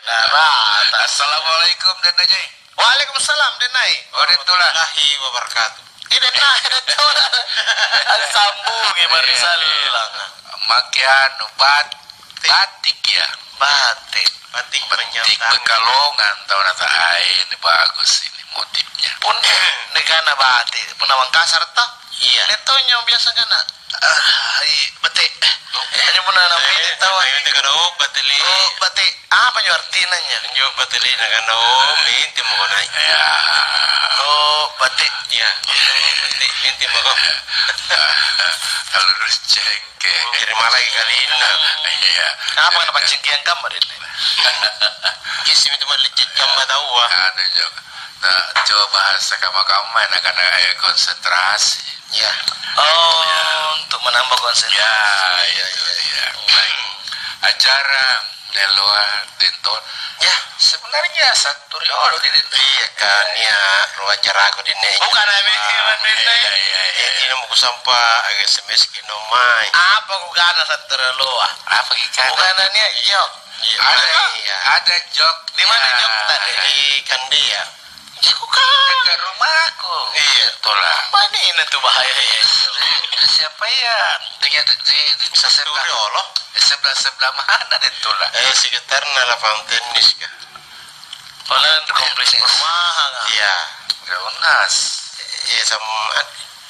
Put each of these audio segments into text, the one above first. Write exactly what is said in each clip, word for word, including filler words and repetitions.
Narata. Assalamualaikum, Dennaje. Waalaikumsalam, Dennai. Oh, Dentola. Warahmatullahi wabarakatuh. Ih, Dennai, Dentola. Sambungi, marisallang. Make anu, bat-, batik ya? Batik. Batik. Batik panjang tangan. Pekalongan tau nata, ah, ini bagus ini motifnya. Punna nekana batik, punna Mangkasar ta? Iya. Nia' tonjo biasa kana. Ah, i-, bate. Anjo punna namete taua. Ayo, teka na, oh, batili. Oh, bate. Apa njo artina njo? Njo batili na kana, oh, minti mako nai. Ya. Oh, bate. Ya. Minti, minti mako. Kalau cengke. Jadi malai kalinna. Iya. Apa kana paccingkiang kamma, Denne? Kisi itu malli cicca mata ua. Ada jo. Nah, coba bahasa kamma-kamma, na kana, eh, konsentrasi. Ya. Oh, untuk menambah konsentrasi. Ya, itu dia. Baik. Acara Deloa Dentol. Ya, sebenarnya satu riolo di Dentol. Iya, kan, ya, ruang acara aku di Nei. Bukan, Ami, Iwan Dentol. Iya, iya, iya. Jadi, nomor kusampa, S M S ke nomai. Apa kukana satu rioloa? Apa kikana? Kukana nia, iya. Iya, ada, iya. Ada jok. Di mana jok tadi? Di Kandia. Jago kan. Dekat rumahku. Iya. Tola. Manina tu bahaya ya. Siapa ya? Dengan di, di, di sebelah, sebelah mana deh, Tola? Eh, sekitarna lapangan tenis kah? Tola kompleks perumahan, ah. Iya. Udah unas. Iya, sama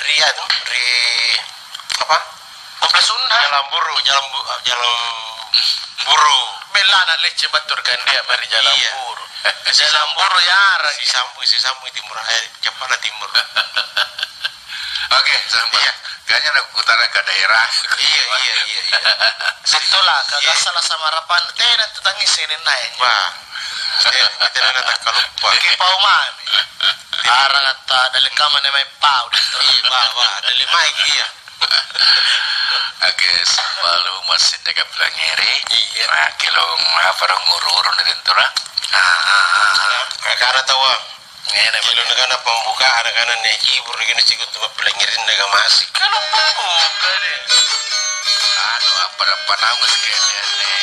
Ria tuh, ri apa? Kompleks Unhas. Jalan Buru, Jalan Bu-, Jalan Buru. Bella na lecce battu ri Kandia mae ri Jalan Buru. Iya. Jalan Buru ya, si Sambu, si Sambu timur, eh, Cepana timur. Oke, sampai. Iya. Kayaknya nak putaran ke daerah. Iya, iya, iya, iya. Sittola, kagak salah sama harapan, tena tu tangis ini naik. Wah. Kita, kita nak tak lupa. Oke, pau mami. Arang atta dallekamane mai pau. Iya, bah, bah, dalle mai iya. Oke, sebelum masih dekat pelangeri, iya. Nah, kelong apa dong nguru-nguru nih tentu lah. Ah, ah, ah, ah. Nah, karena tahu, ah. Ngene, kilo nakana pembukaan, nakana nia' kibur, nakana sikuttu mappilangngerang nakamasi. Kalau pembuka deh. Anu, apa-apa naung sekalian nih.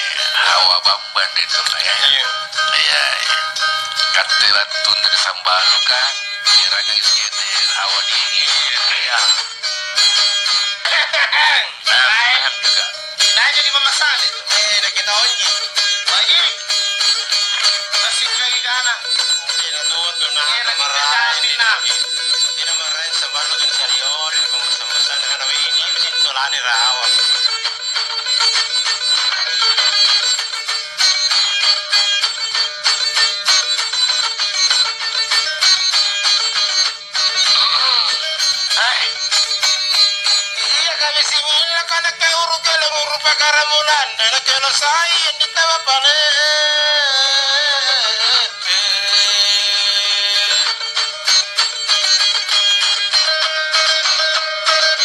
Hawa bambang deh tuh, ya. Iya. Iya, iya. Katte lattun dari Sambaluka, nyerangang sekalian hawa dingin. Iya. Nah, paham juga. Nah, jadi mama Saleh. Eh, na kita onji. Baji. Masih lagi kana. Iya, na tonton, na. Iya, na kita marahin, na. Kita marahin samballo kan sariore, na pembesan-besan, na kana ini, sintolane rawa. Iya, kami singila kana ke uru keleng uru pakaramulan, dan ke lo sai yang ditaba pale.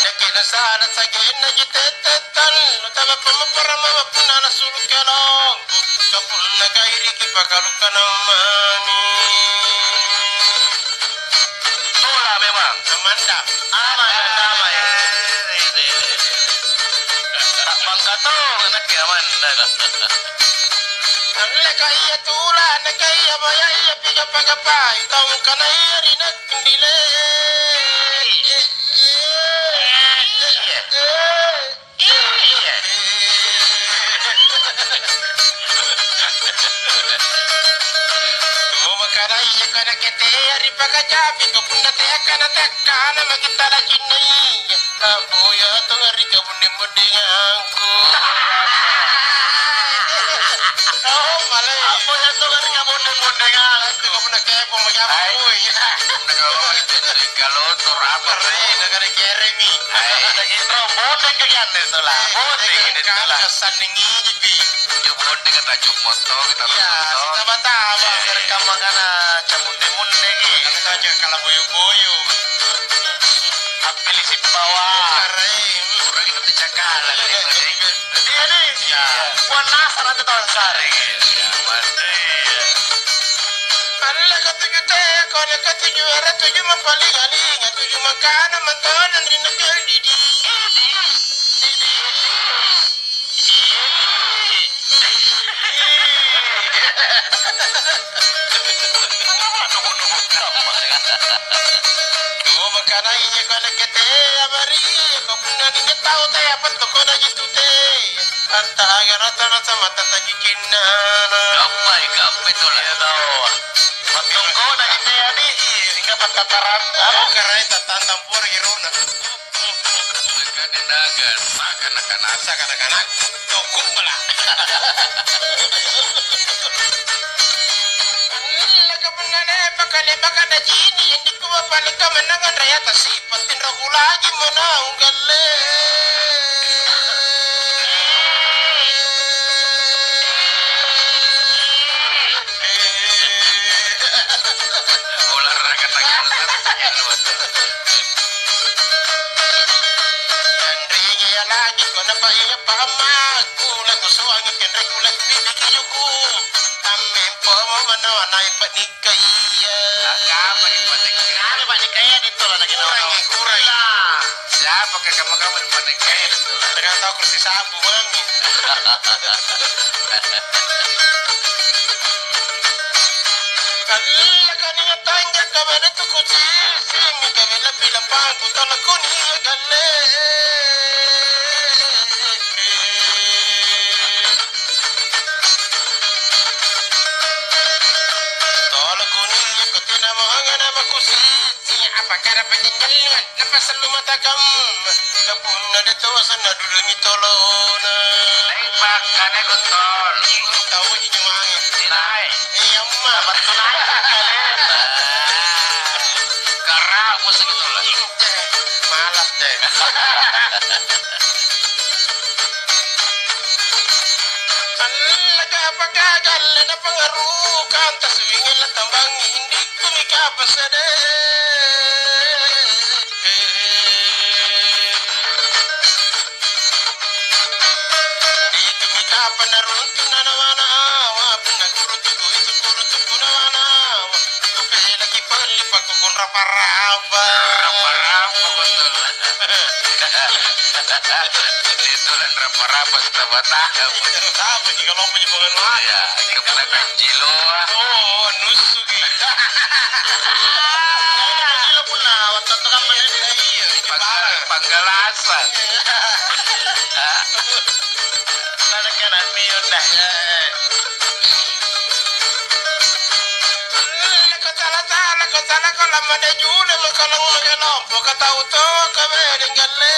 Neke nasala sagenna ji tetetan, nutama pamapparama punna nasulu kelong. Kapunna kairiki pakalukka nammami. Tola memang. Amanda. Aman, damai. Tappangka tong anakki Amanda. Alleka iya tula, anneka iya baya, iya pigappa-gappai taung kana iya ri nakkundile. Iya. Tumakana iya kana ketea ri pakacapi, kapunna teakkana teakkana maki talacinna iya. Lambuya tonga ri kabundeng-bundengangku. Oh, pale. Lambuya tonga ri kabundeng-bundengangku. Kapunna kepo maki apa, woi. Punna kalau itu galotor apa? Re, negara keremi. Ai. Daging rong, bondeng kaki anne, Tola. Eh, bondeng ini, Tola. Sanding ini, Pi. Dia bondeng kata cuk moto, kita. Iya, sitaba-taba, eh, sare kamma kana camunne-munne, ki. Kata aja kalau boyo-boyo. Appili sipawa. Bukan, Rai. Kurang itu cakala, iya, Rai. Iya, nih. Iya. Buat nasar atau tahun sare. Iya, Mas. Iya. Alleka tuju teko, alleka tuju ara, tuju mapalinga-linga, tuju makana matodong ri nakel didi. Didi. Iya. Mangapa nubu-nubu kamma? Nubukanaya kau nakke tea, Maria, kau punna ninjo tau tea, pattokona jitu tea. Antara rata-rata mata taji kinnana. Kampai, kampai tu lah. Iya, tau. Pattokona jitu ya, di. Iya, hingga pakkataran. Apa karai tatantang pura iruna. Naga-naga, naga-naga. Saka naga-naga. Tokong bala. Laka punna le'baka, le'baka nacini', yang dikua paling kemenangan raya tasi, patinro kulaji mo naung galle. Olahraga tangan, tangan. Kanrejea lagi ko napaia pammakku, lakusoangi kenreku lappiliki juku. Ammempomo manawa nai pa'nikkaia. Agama di pa'nikkaia. Agama di pa'nikkaia di tola lagi. Kurangi, kurangi. Siapa ke kamma-kamma di pa'nikkaia di tola? Tengah tau kursi sapu mami. Allakania tanjaka bede tu kucicing, mingka bela pila pangku tala kunia galle. Tala kunia ko tena mo angana makusi. Iya, apa kada pajajallinga, napasallu matakam. Kapunna de toasa nadudungi tolona. Le'baka de kontol. Tau ji jumangi. Nai. Iya, amma. Battu nai. Gara'mu segitu lah. Malas deh. Allaka apa gagal na pangarukang, tasubingi latambangi indikku mika pasade. Indikku mika panaruntu nanawa-nawa, punna guru tuku itu guru tuku nawa-nawa. Kupelaki pelli pakkukung rapa-rapa. Rapa-rapa betul. Itu dan rapa-rapa sudah batang. Rapa juga mau punya pengeluaran. Iya, kepala jiloa. Oh, nusuki. Jiloa punna waktu itu kan. Iya, iya, panggal-, panggalasan. Pada kena miun dah. Nakatala-tala, katala ko lamma dajuna makalang makalompo katau toka bedeng galle.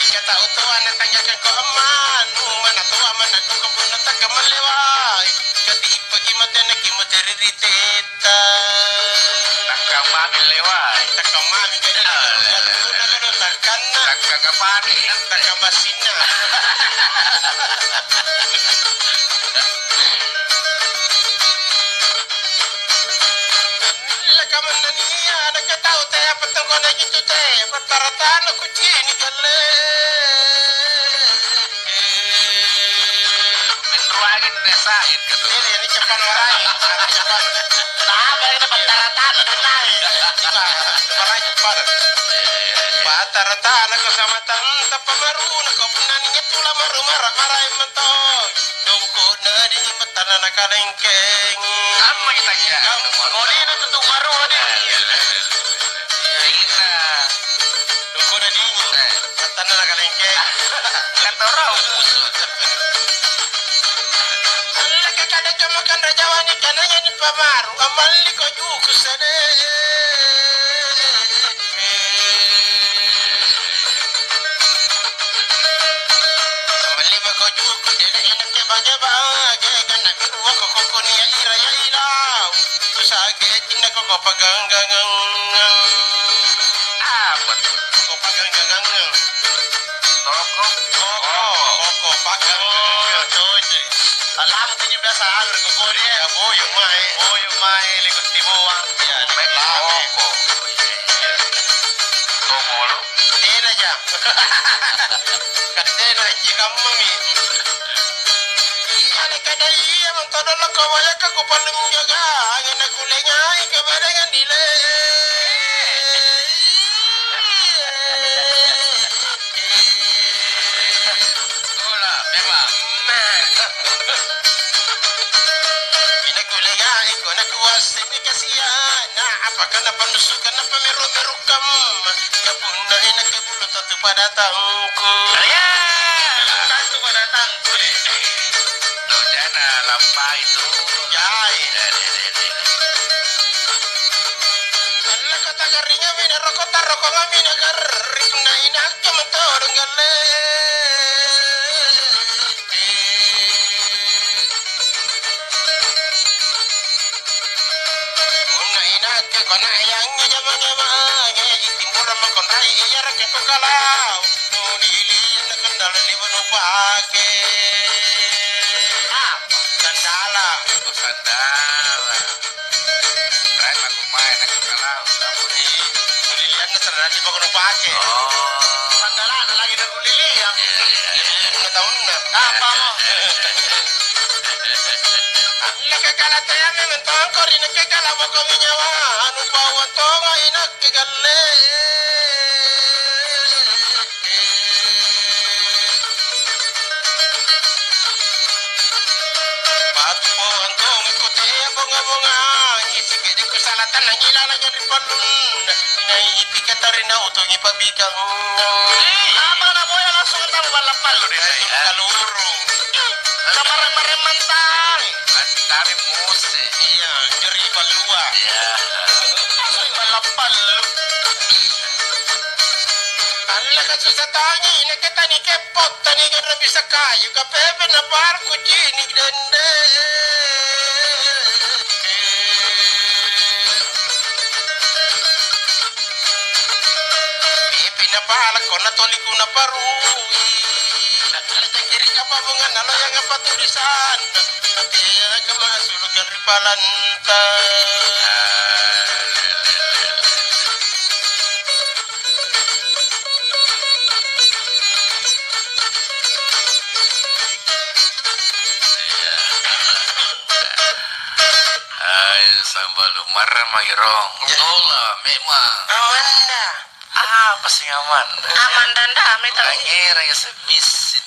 Ika tau toa natanjakangko ammanu, mana toa mana doko punna takkamallewai. Katippaki mate nakki mate ri ritetta. Takkamami lewai. Takkamami jadi takkanna. Takkakapani. Takkabasinna. Lakamanna nia, nakatau te, apa tongkona gitu te, pattaratana kucini galle. Minroangi te sain, kata. Ini, ini cepat warai, cepat. Laba ini pattaratana, denai. Coba, warai cepat. Pattaratana ko sama tanta pamaruna, ko punna ninyepu la maru mara-, marai mentong. Dongko'na di pattana nakalengkeng. Kamma kita ya? Kam-, kodena tutu baru ada. Kita. Dongko'na di. Eh. Pattana nakalengkeng. Kata orang. Lagi kada cuma kan rajawa ni kananya ni pamaru. Amalli ko juku sade. Malli mako juku dena inakke bage-bage, ganna kedua ko kokko nia ira ya ilau. Kusage cinna koko paganggangang. Apa tuh? Koko paganggangang. Toko. Koko. Koko paganggangang. Coci. Alamu punya biasa anu ri kokori, eh. Ya, boyo mae. Boyo mae, leko tiboa. Ya, lame. Toko. Toko lo. Tena ja. Kan tena ji kammami. Iya, ni Kada ia mantodong lako bayaka kupallung jagang, nakulengai keberengan dile. Bola, memang. Nakulengai ko nakuasseng kasiana, apakah napannusukan napamero-mero kamma? Kapunna enak Tatu padatangku. Iya, tatu padatangku, deh. Dojana lampai tu. Jai. Deh, deh, deh, deh. Alla kota garringa mina rokota rokonga mina garring na inakke mentodong galle. Punna inakke ko naeangi jamang-jamange, itimborang makonrai iaraka ko kalau. Nudilian nakandala liba nupake. Apa? Sandala. Oh, sandala. Rai mako mae nakakalau, namun. Ih, nudilianna sandala liba nupake. Oh. Sandalana lagi nakuli. Iya, iya, iya. Lima taunna. Apa mo? Nakakala teami mentongko ri nakke kala bokomi nyawa, anu paua tongo inakke galle. Batu bawang tongi kotea bonga-bongangi, sikidikku sala tanangi lalanga ri pallunna. Inai ipika tarina utungi pabikang. Apa na boya langsung tau balla pallu deh, sai? Kaluru. Kamareng-mareng mantang. Mantang emosi. Iya, jeri pallua. Iya. Langsung balla pallu. Alla kasusa tangi, nakke tani keppo, tani garra bisa kayu, kapepe na parku cini dende. Pipi napalako natoliku naparui. Lajaki ri kapabunganna loyang apa tulisanna. Teaka masulukan ri palanta. Ai, sambalu marra mairong. Iya. Tola memang. Amanda. Apa sih aman? Aman dan damai tau. Pangerang ya sebisin.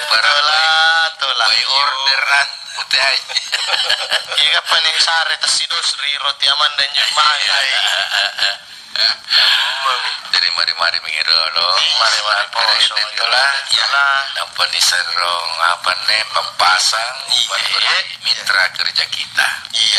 Barang tola, tola. By order, ah. Utai. Iya, apa nih, sare tasidos ri roti Amanda nyumai. Iya, iya. Jadi mari-mari mengi dolo. Mari-mari poso, tola. Iya. Nampa niserrong apa nih, pampasang. Iya. Mitra kerja kita. Iya.